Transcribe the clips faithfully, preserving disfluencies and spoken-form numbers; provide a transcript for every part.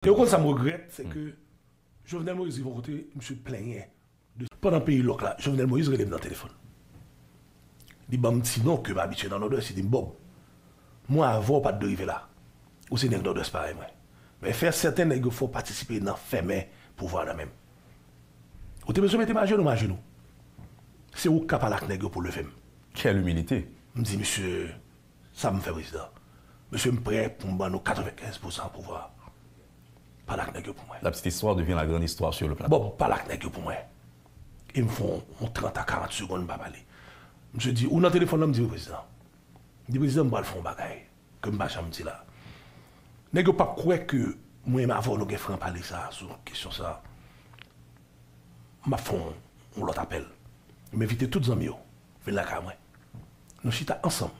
E ou konn sa m regrèt, se ke Jovenel Moïse rive yon kote, misye plenyen. Pandan peyi lòk la, Jovenel Moïse rele m nan telefòn. Li ban m ti non ke m abitye nan Nòdwès, li di m, Bob, mwen avè w pa t dwe rive la. Ou se nèg Nòdwès parèy mwen. Men fè sèten nèg yo fè w patisipe nan fèmen pouvwa nan men m. Ou te bezwen mete m ajenou, m ajenou. Se ou k ka pale ak nèg yo pou leve m. Quelle humilité. M di, Misye, sa m fè, prezidan. Mesye, m prè pou m ban nou katrevenkenz pousan pouvwa. Pale ak nèg yo pou mwen. La petite histoire devient la grande histoire sur le plateau. Bon, pale ak nèg yo pou mwen. E m fè yon trant a karant segonn, m pa pale. Misye di, ou nan telefòn nan? M di, wi, prezidan. M di, prezidan, m pral fè yon bagay ke m pa janm di la. Nèg yo p ap kwè ke mwen menm avè w nou gen franpale sa sou kesyon sa. M ap fè yon, yon lòt apèl. M envite tout zanmi yo vin lakay mwen. Nou chita ansanm.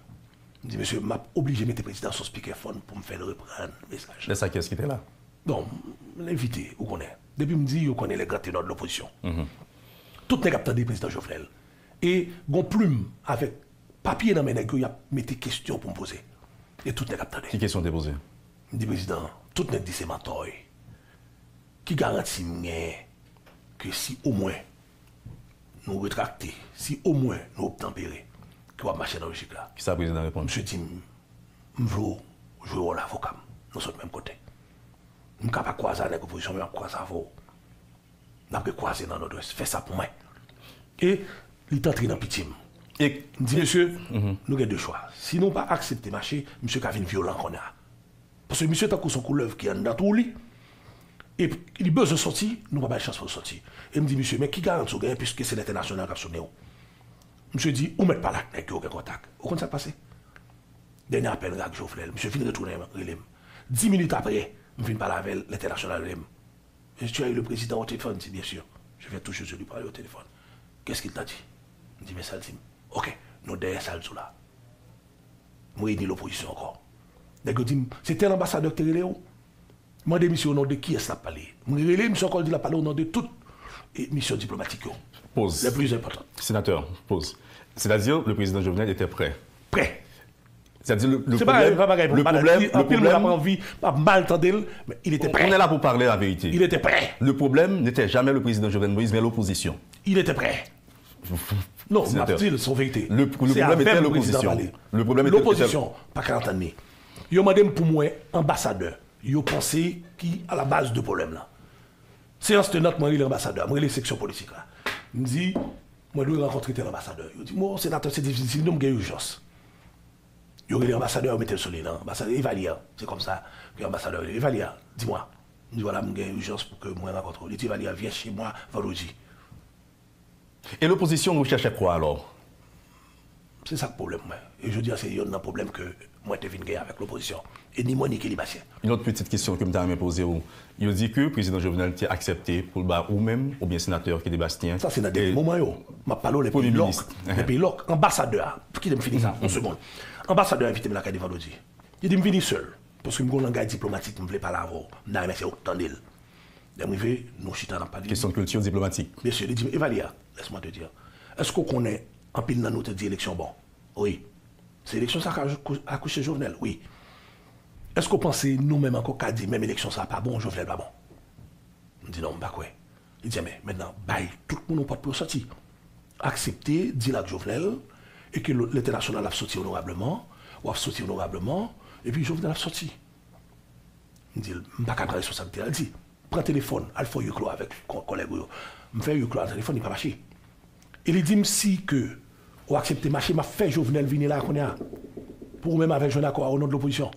M di, mesye, m ap oblije mete prezidan sou spikèfòn pou m fè l reprann mesaj. Lè sa, kiyès ki te la? Bon, m envite, ou konnen. Depi m di, yo konnen les grands ténors de l'opposition. Tout nèg ap tande prezidan Jovenel. E gon plim avèk papye nan men nèg yo, y ap mete kesyon pou m poze. E tout nèg ap tande. Ki kesyon w te poze? M di, prezidan, tout nèg di se mantò w ye. Ki garanti m genyen ke si omwen nou retrakte, si omwen nou obtanpere, ke w ap mache nan lojik la? Kisa prezidan reponn? Misye di m, m vle w jwe wòl avoka m. Nou sot menm kote. M ka pa kwaze ak nèg opozisyon, men m ap kwaze avè w. N ap rekwaze nan Nòdwès. Fè sa pou mwen. E li t antre nan pitye m. E m di, mesye, nou gen de chwa. Si nou pa aksepte mache, misye ka vin vyolan kounye a. Paske misye tankou se yon koulèv ki anndan twou li. E li bezwen soti, nou pa bay chans pou l soti. E m di, misye, men ki garanti w genyen, piske se lentènasyonal k ap sonnen w? Misye di, ou mèt pale ak nèg yo, gen kontak. Ou konn sa k pase? Dènye apèl m gen ak Jovenel, misye vin retounen rele m. Dis minit apre, m fin pale avè l, lentènasyonal rele m. Est-ce que tu as eu le président au téléphone? M di, bien sûr. Je viens tout juste de lui parler au téléphone. Qu'est-ce qu'il t'a dit? M di, men sa l di m. Ok, nou dèyè sa l di w la. M reyini lopozisyon ankò. Nèg yo di m, se tèl anbasadè ki te rele w? Mande misye o non de kiyès l ap pale. M rele misye ankò, l di l ap pale o non de tout, e, misyon diplomatik yo. Pause. Les plus importantes. Sénateur, pause. C'est-à-dire, le président Jovenel était prêt. Prêt. C'est-à-dire, le, le problème, le problème, le problème, anpil moun ap anvi, ap mal tande l, men il était prêt. On est là pour parler la vérité. Il était prêt. Le problème n'était jamais le président Jovenel Moïse, mais l'opposition. Il était prêt. Non, m ap di l, se yon verite. Le, le problème était l'opposition. Le problème était, l'opozisyon pa ka antann li. Yo mande m pou m wè anbasadè yo panse ki a la baz de pwoblèm lan. Seyans tenant, mwen rele anbasadè a, mwen rele seksyon politik la. M di, mwen dwe rankontre tèl anbasadè. Yo di, bon, senatè, se difisil, non, m gen ijans. Yo rele anbasadè a, yo mete l sou liy lan. Anbasadè, Evalière, se kòmsa ke anbasadè a rele. Evalière, dis-moi. M di, vwala, m gen ijans pou ke mwen rankontre w. Li di, Evalière, viens chez moi vendredi. Et l'opposition recherchait quoi alors? Se sa k pwoblèm mwen. E jodi a, se yonn nan pwoblèm ke mwen te vin gen avèk lopozisyon. E ni mwen, ni Kelly Bastien. Yon lòt pitit kesyon ke m ta renmen poze w. Yo di ke prezidan Jovenel te aksepte pou l ba ou menm oubyen senatè Kelly Bastien. Sa se nan dènye moman yo. M ap pale w lè peyi lòk. Lè peyi lòk. Anbasadè a, kite m fini sa, yon segonn. Anbasadè a envite m lakay li vandredi. Li di m vini sèl. Paske m gen yon langaj diplomatik, m vle pale avè w. M ta renmen se ou k tande l. Lè m rive, nou chita, n ap pale. Kesyon kilti diplomatik. Mesye, li di m, Evalière, laisse-moi te dire. Èske w konnen anpil nan nou te di eleksyon bon? Wi. Se eleksyon sa k akouche Jovenel? Wi. Èske w panse nou menm ankò ka di menm eleksyon sa pa bon, Jovenel pa bon? M di non, m pa kwè. Li di, men, mentnan, bay tout moun yon pòt pou yo sòti. Aksepte dil ak Jovenel, e ke lentènasyonal ap soti onorableman, w ap soti onorableman, epi Jovenel ap sòti. M di l, m pa ka pran responsablite a. L di, pran telefòn, al fè huis clos avèk kò-, kòlèg ou yo. M fè huis clos nan telefòn, li pa mache. E li di m si ke ou aksepte mache, m ap fè Jovenel vini la kounye a. Pou ou menm avèk jwenn akò a o non de lopozisyon.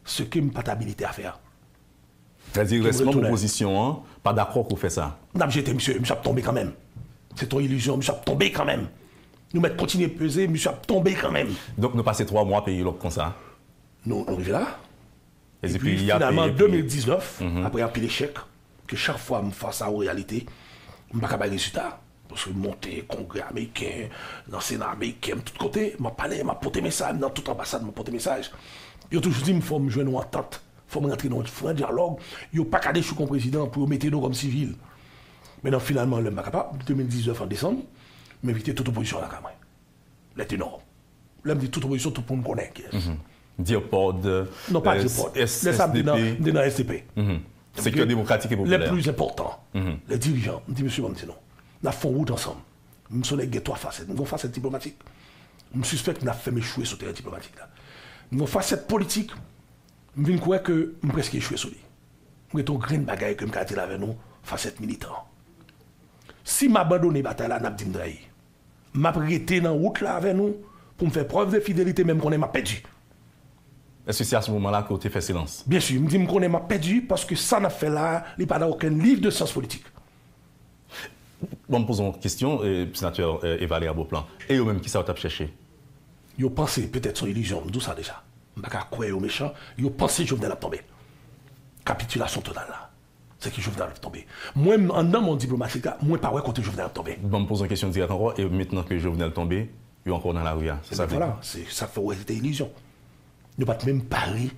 Ce que m pa t abilite à faire. Sètadi rès manm opozisyon an pa dakò pou fè sa. N ap jete misye, misye ap tonbe kanmenm. Se t on ilizyon, misye ap tonbe kanmenm. Nou mèt kontinye peze, misye ap tonbe kanmenm. Donk nou pase twa mwa peyi lòk konsa. Nou, nou rive la. Epi finalman, de mil diznèf, apre anpil echèk, ke chak fwa m fas a yon reyalite, m pa ka bay rezilta. Paske m monte Kongrè ameriken, nan Sena ameriken, m tout kote, m ap pale, m ap pote mesaj, m nan tout anbasad, m ap pote mesaj. Yo toujou di m fò m jwenn yon antant, fò m rantre nan yon fran dyalòg. Yo pa ka dechouke yon prezidan pou yo mete nou kòm sivil. Men nan finalman, lè m pa kapab, de mil diznèf an desanm, m envite tout opozisyon lakay mwen. Lè te nò. Lè m di tout opozisyon, tout moun konnen kiyès. Dirpod. Non, pa Dirpod. Lè sa, m te nan, m te nan S D P. Sektè demokratik e popilè. Les plus importants, les dirigeants, m di, mesye, ban m di nou, n ap fè yon wout ansanm. M se yon nèg gen twa fasèt. M gen yon fasèt diplomatik. M sispèk n ap fè m echwe sou teren diplomatik la. M gen yon fasèt politik, m vin kwè ke m prèske echwe sou li. M gen yon grenn bagay ke m ka di l avè nou, fasèt militan. Si m abandone batay la, n ap di m trayi. M ap rete nan wout la avè nou pou m fè prèv de fidelite, men m konnen m ap pèdi. Èske se a se moman la ke w te fè silans? Byen si, m di m konnen m ap pèdi paske sa n ap fè la a, li pa nan okenn liv de syans politik. Bon, m poze yon kesyon, eh, senatè, eh, Evalia Beauplan. E yo menm, kisa yo t ap chèche? Yo panse, petèt se yon ilizyon, m di w sa deja. M pa ka kwè yo mechan, yo panse Jovenel ap tonbe. Kapitilasyon total la. Se ke Jovenel ap tonbe. Mwen, anndan mond diplomatik la, mwen pa wè kote Jovenel ap tonbe. Bon, m poze yon kesyon dirèk ankò, e mentnan ke Jovenel tonbe, yo ankò nan lari a. Se sa vle di? Ebyen vwala, se sa k fè w wè se te ilizyon. Nou pa t menm pare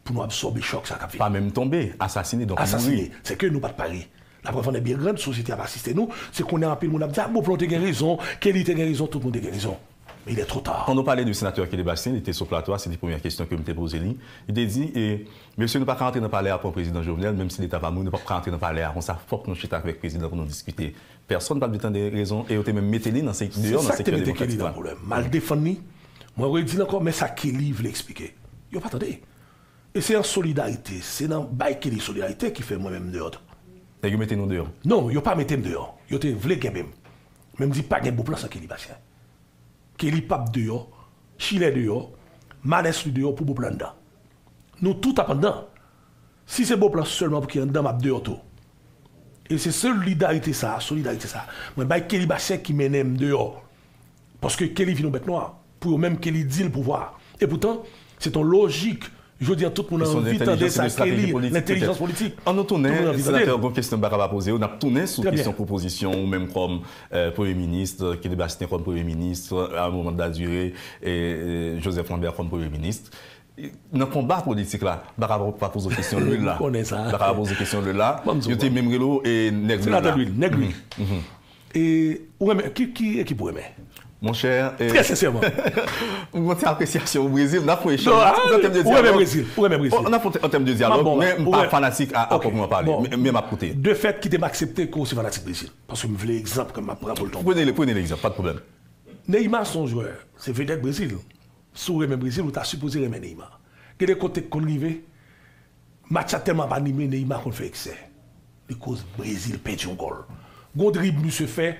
pou nou absòbe chòk sa k ap vini. Pa menm tonbe, asasine, donk mouri. Asasine, se ke nou pa t pare. Laprèv an è byen grand, sosyete a pa asiste nou, se kounye a anpil moun ap di, a, Beauplan te gen rezon, Kelly te gen rezon, tout moun te gen rezon. Men il est trop tard. Quand on parlait du sénateur Kelly Bastien, li te sou plato a, se te premyè kesyon ke m te poze li. Li te di, e, mesye, nou pa ka rantre nan palè a pou prezidan Jovenel, menm si leta pa mouri, nou p ap ka rantre nan palè a konsa, fòk nou chita avèk prezidan pou nou diskite. Pèsonn pa t vle tande rezon, e yo te menm mete li nan se-, deyò nan sektè demokratik la. Se sa k te mete Kelly nan pwoblèm. M al defann li, mwen redi l ankò, men sa Kelly vle eksplike. Yo pa tande. E se an solidarite, se nan bay Kelly solidarite ki fè mwen menm m deyò tou. Nèg yo mete nou deyò? Non, yo pa mete m deyò. Yo te vle kenbe m. Men m di pa gen Beauplan san Kelly Bastien. Kelly p ap deyò, Chilè deyò, Manès li deyò pou Beauplan anndan. Nou tout ap anndan. Si se Beauplan sèlman pou ki anndan, m ap deyò tou. E se solidarite sa a, solidarite sa a, mwen bay Kelly Bastien ki mennen m deyò. Paske Kelly vin yon bèt nwa. Pou yo menm, Kelly di l pouvwa. E poutan, se t on lojik. Jodi a, tout moun anvi tande sa Kelly, lentèlijans politik. An nou tounen, senatè, gon kesyon m pa ka pa poze w. N ap tounen sou kesyon pwopozisyon ou menm kòm, eh, premye minis, Kelly Bastien kòm premye minis, à un moment de la durée, e, e, Joseph Lambert kòm premye minis. Nan konba politik la, m pa ka pa poze w kesyon lwil la. M pa ka pa poze w kesyon lwil la. Yo te menm rele w, e, nèg lwil la. Senatè lwil, nèg lwil. E ou renmen, ki, ki ekip ou renmen? Monchè, e, trè sensèman, m gon ti apresyasyon pou Brezil, n ap fè yon echanj. An tèm de dyalòg, ou renmen Brezil, ou renmen Brezil. N ap fè an tèm de dyalòg, men m pa fanatik a, a pwopwèman pale, men, men m ap koute. Defèt kite m aksepte ke w se fanatik Brezil, paske m vle egzanp ke m ap pran pou l tonbe. Prenez le, prenez l'exemple, pas de problème. Neymar se yon jwè, se vedèt Brezil. Si w renmen Brezil, ou ta sipoze renmen Neymar. Gen de kote k konn rive, match la tèlman ap anime, Neymar konn fè eksè. Li koz Brezil pèdi yon gòl. Gon drib misye fè,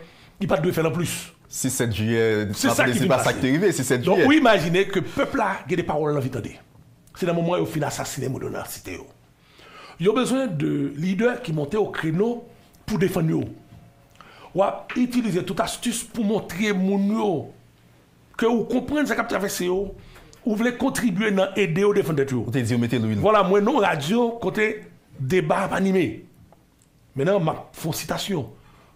li pa t dwe fè l anplis. Sis sèt jiyè, se sa ki vin pase. Donk, ou imajine ke pèp la gen de pawòl l anvi tande. Se nan moman yo fin asasinen moun yo nan site yo. Yo bezwen de lidè ki monte o kreno pou defann yo. W ap itilize tout astis pou montre moun yo ke ou konprann sa k ap travèse yo, ou vle kontribye nan ede yo defann tèt yo. Ou te di yo mete lwil. Vwala, mwen nan radyo kote deba ap anime. Mentnan, m ap fè yon sitasyon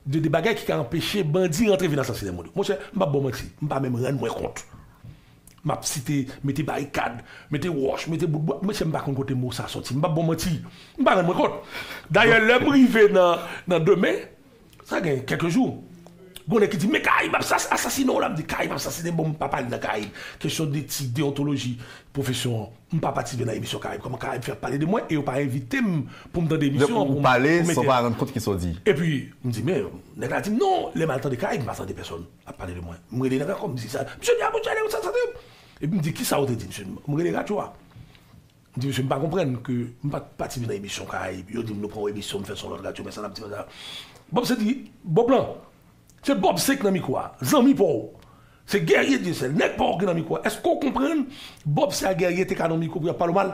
de, de bagay ki ka anpeche bandi rantre vin asasinen moun. Monchè, m p ap ba w manti, m pa menm rann mwen kont. M ap site, mete barikad, mete wòch, mete bout bwa. Mesye, m pa konn kote mo sa soti. M p ap ba w manti. M pa rann mwen kont. Dayè, lè m rive nan, nan demen, sa gen kèk jou, gon nèg ki di, men Karayib ap sas-, asasinen w la. M di, Karayib ap sasinen, bon, m pa pale nan Karayib. Kesyon de etik, deyontoloji, pwofesyon an, m pa patisipe nan emisyon Karayib. Kòman Karayib fè ap pale de mwen e yo pa envite m pou m tande emisyon an, pou m, pou m entè-. Donk, ou pale san w pa rann kont ki sa w di. Epi, m di, men, nèg la di m, non, lè m al tande Karayib, m pa tande pèsonn ap pale de mwen. M rele nèg la ankò, m di sa. Misye di, a, bon, Charles, sa, sa, sa. Epi m di, kisa w te di, misye? M rele radyo a. M di, mesye, m pa konprann ke m pa t patisipe nan emisyon Karayib. Yo di m nou pran yon emisyon, m fè sou lòt radyo, men sa n ap di, men sa. Bob se di, Bob lan, se Bob se k nan mikwo a, zanmi pa w. Se Guerrier Dieuseul, nèg pa w ki nan mikwo a. Èske w konprann? Bob se a Guerrier te ka nan mikwo pou y ap pale w mal?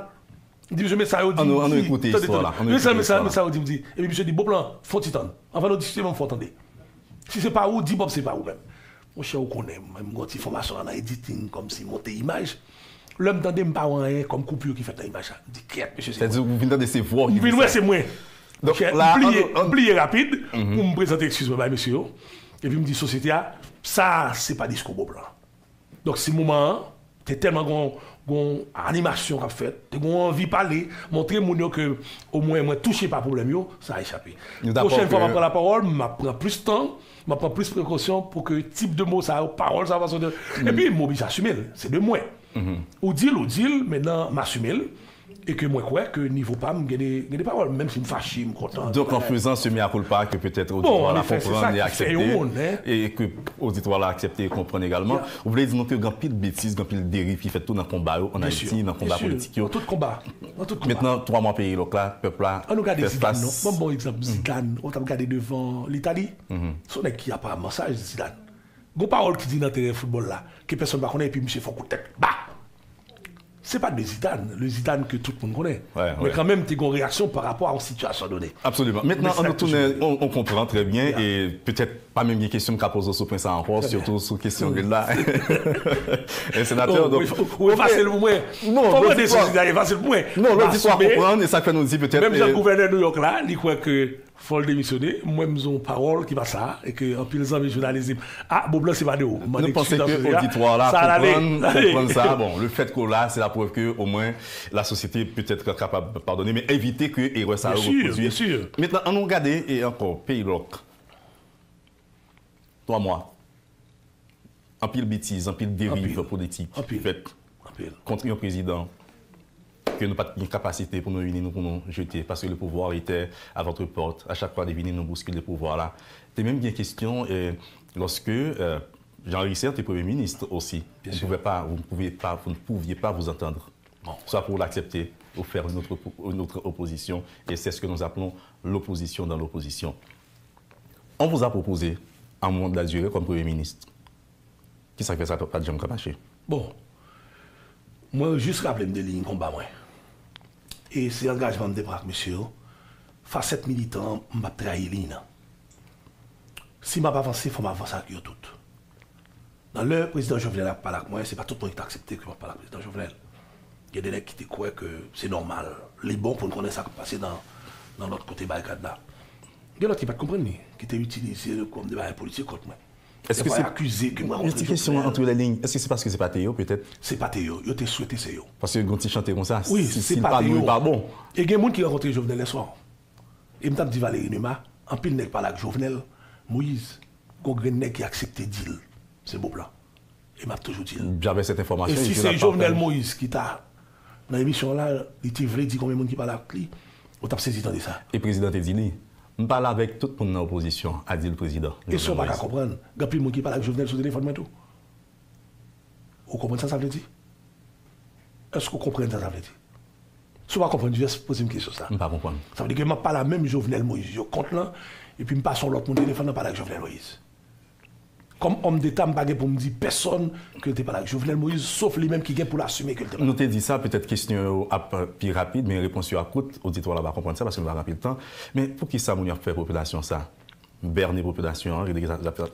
M di, mesye, men sa yo di, ann nou, ann nou di, ekoute istwa la, ann nou ekoute istwa la. Men sa, men sa, men sa yo di, m di. Epi misye di, Bob lan, fè yon ti tann. Anvan nou diskite, ban m fè w tande. Si se pa ou, di Bob se pa ou menm. Monchè, ou konnen, mwen, m gon ti fòmasyon la nan editing, kòmsi monte imaj. Lè m tande, m pa wè anyen kòm koupi ki fèt nan imaj la. M di, kyèt, mesye, se mwen. Sètadi, ou vin tande se vwa w ki di sa. M vin wè se mwen. Donk, la, m pliye, m pliye rapid pou m prezante ekskiz mwen bay mesye yo. Epi m di sosyete a, sa, se pa diskou Bob lan. Donk, si moman an, te tèlman gon, gon animasyon k ap fèt, te gon anvi pale, montre moun yo ke omwen mwen touche pa pwoblèm yo, sa a echape. Pwochèn fwa m ap pran lapawòl, m ap pran plis tan, m ap pran plis prekosyon pou ke tip de mo sa yo, pawòl sa yo pa soti. Epi, m oblije asime l, se de mwen. Ou di l, ou di l, mentnan, m asime l. E ke mwen kwè ke nivo pa m, gen de, gen de pawòl, menm si m fache, m kontan. Donk, an fezan se mea culpa ke petèt oditwa la konprann e aksepte, e ke oditwa la aksepte e konprann egalman, ou vle di nou ke gen anpil betiz, gen anpil deriv ki fèt tou nan konba yo ann Ayiti, nan konba politik yo. Nan tout konba. Nan tout konba. Mentnan, twa mwa peyi lòk la, pèp la fè fas. Ann nou gade Zidane, non? Ban m ba w egzanp Zidane, ou t ap gade devan Litali. Se yon nèg ki aparaman saj, Zidane. Gon pawòl ki di nan teren foutbòl la, ke pèsonn pa konnen, epi misye fè yon kout tèt. Ba! Se pa de Zidane, le Zidane ke tout moun konnen. Men kanmenm, te gon reyaksyon pa rapò a yon sitiyasyon done. Absoliman. Mentnan, ann nou tounen, on, on konpran trè byen, e petèt pa menm gen kesyon m ka poze w sou pwen sa ankò, sitou sou kesyon grid la. E senatè, donk. Ou efase l pou mwen. Fò mande sou Zidane, efase l pou mwen. Non, lòditwa konprann, e sa k fè nou di petèt. Menm jan gouvènè Nouyòk la, li kwè ke Fò l demisyone, mwen m zon pawòl ki pa sa, e ke anpil zanmi jounalis di m, a, Bob lan se pa de ou. M mande ki sitiyasyon se a, sa al ale. Nou panse ke oditwa la konprann, konprann sa. Bon, le fèt ke w la, se laprèv ke omwen lasosyete petèt kapab padone, men evite ke erè sa yo repwodui. Mentnan, ann nou gade e ankò, peyi lòk. Twa mwa. Anpil betiz, anpil deriv politik fèt kont yon prezidan ke nou pa t gen kapasite pou nou ini nou, pou nou jete, parce que le pouvoir était à votre porte. A chak fwa li vini, nou bouskile pouvwa la. Te menm gen kesyon, eh, lorsque, eh, Jean Ricard était Premier ministre aussi. Vous ne pouvez pas, vous ne pouviez pas, vous ne pouviez pas vous entendre. Bon, soit pour l'accepter ou faire une autre, une autre opposition, et c'est ce que nous appelons l'opposition dans l'opposition. On vous a proposé un mandat duré comme Premier ministre. Kisa k fè sa pa t janm ka mache? Bon, mwen jis raple m de liy konba mwen. E se angajman m te pran ak mesye yo. Fasèt militan an, m p ap trayi liy nan. Si m ap avanse, fò m avanse ak yo tout. Nan lè prezidan Jovenel ap pale ak mwen, se pa tout moun ki t aksepte ke m ap pale ak prezidan Jovenel. Gen de nèg ki te kwè ke se nòmal, li bon pou n konnen sa k ap pase nan, nan lòt kote barikad la. Gen lòt ki pa t konprann li, ki te itilize l kòm de bagay politik kont mwen. Èske se, akize ke mwen rankontre Jovenel. Yon ti kesyon entre les lignes, èske se paske se pa te yo, petèt? Se pa te yo, yo te swete se yo. Paske gen yon ti chante konsa, si, si l pa nou, li pa bon. E gen moun ki rankontre Jovenel lè swa. E m t ap di Valéry Numa, anpil nèg pale ak Jovenel Moïse, gon grenn nèg ki aksepte di l, se Bob lan. E m ap toujou di l. J'avais cette information. E si se Jovenel Moïse ki ta nan emisyon an la, li te vle di konbyen moun ki pale ak li, ou t ap sezi tande sa. E prezidan te di li, m pale avèk tout moun nan opozisyon, a di l prezidan. E sa w pa ka konprann, gen anpil moun ki pale ak Jovenel sou telefòn mwen tou. Ou konprann sa sa vle di? Èske w konprann sa sa vle di? Si w pa konprann, jis poze m kesyon sa. M pa konprann. Sa vle di ke m ap pale a menm Jovenel Moïse yo kont lan, epi m pase yon lòt moun telefòn nan pale ak Jovenel Moïse. Kòm òm deta, m pa gen pou m di pèsonn ke l te pale ak Jovenel Moïse, sof li menm ki gen pou l asime ke l te pale. Nou te di sa, petèt kesyon yo ap pi rapid, men repons yo ap kout. Oditwa la pa konprann sa, paske nou pa gen anpil tan. Men poukisa moun yo ap fè popilasyon sa? Bène popilasyon an, rele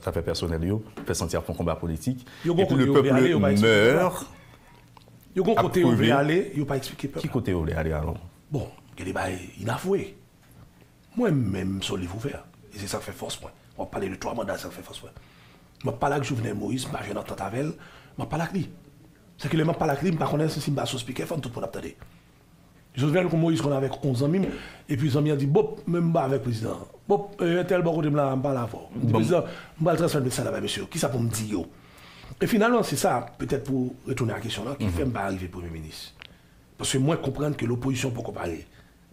zafè pèsonèl yo, fè santi y ap fè yon konba politik. Epi le peuple meurt. Yo gon kote yo vle ale, yo pa eksplike pèp la. Ki kote yo vle ale alò? Bon, gen de bagay inavwe. Mwen menm, m se yon liv ouvè. E se sa k fè fòs mwen. M ap pale de twa manda, se sa k fè fòs mwen. M ap pale ak Jovenel Moïse, m pa jwenn antant avè l, m ap pale ak li. Sèke lè m ap pale ak li, m pa konnen si m ba sou speakerphone, tout moun ap tande. Jovenel kon Moïse konn avèk yon zanmi m, epi zanmi an di, Bob, men m pa avèk prezidan an. Bob, entèl bò kote m la, m pale avè w. M di, prezidan, m pral transmèt mesaj la bay mesye yo. Kisa pou m di yo? E finalman, se sa, petèt pou retounen a kesyon lan, ki fè m pa rive premye minis. Paske mwen konprann ke lopozisyon poko pare.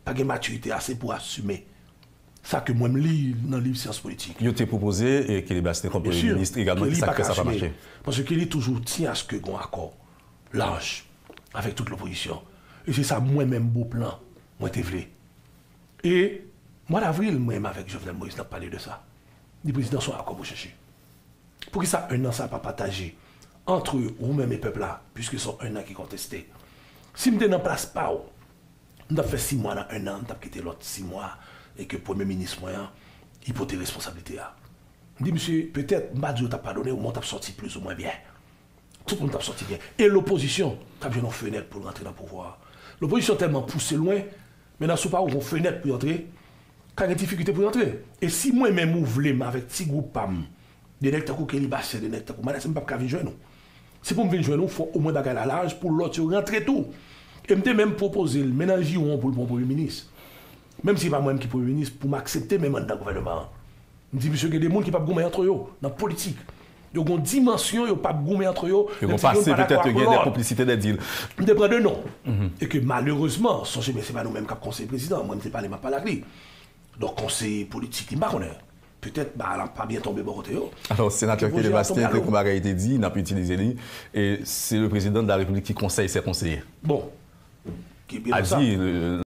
Pa gen matirite ase pou asime sa ke mwen m li nan liv syans politik. Yo te pwopoze Kelly Bastienne kòm premye minis egalman, ki sa k fè sa pa mache? Paske Kelly toujou tyen aske gon akò laj avèk tout lopozisyon. E se sa mwen menm Bob lan, mwen te vle. E mwa davril, mwen menm avèk Jovenel Moïse n ap pale de sa. Li di prezidan, se yon akò pou chèche. Poukisa enn an sa pa pataje antre ou menm e pèp la, piske se yon enn an ki konteste? Si m te nan plas pa w, m t ap fè sis mwa nan enn an, m t ap kite lòt sis mwa e ke premye minis mwen an, li pote responsablite a. M di misye, petèt, m pa di yo t ap padone w, men w t ap sòti plizoumwen byen. Tout moun t ap sòti byen. E lopozisyon t ap jwenn yon fenèt pou l rantre nan pouvwa a. Lopozisyon tèlman pouse lwen, men nan sou pa ou gon fenèt pou y antre, ka gen difikilte pou y antre. E si mwen menm ou vle m avèk ti gwoup pa m, de nèg tankou Kelly Bastienne, de nèg tankou Manasseh, m p ap ka vin jwenn ou. Si pou m vin jwenn ou, fò omwen bagay la laj pou lòt yo rantre tou. E m te menm pwopoze l, men nan jiwon pou l pran premye minis. Menm si se pa mwen menm ki premye minis, pou m aksepte menm anndan gouvènman an. M di misye gen de moun ki p ap goumen antre yo nan politik. Yo gen yon dimansyon, yo p ap goumen antre yo, Yo menm gon si yo pase pa dakò petèt, ak yo gen yon de lòt. konplisite, de dil. M te pran de non. E ke malerezman, sonje byen se pa nou menm k ap konseye prezidan. Mwen, m te pale, m ap pale ak li. Donk, konseye politik, li, m pa konnen. Petèt, ba, la pa byen tonbe bò kote yo. Alò, senatè Ke pwojè Kelly a Bastien, tonbe a te lo. Kon bagay te di, n ap itilize li. E se le président de la République qui conseille ses conseillers. Bon. Ki byen A sa. di, le-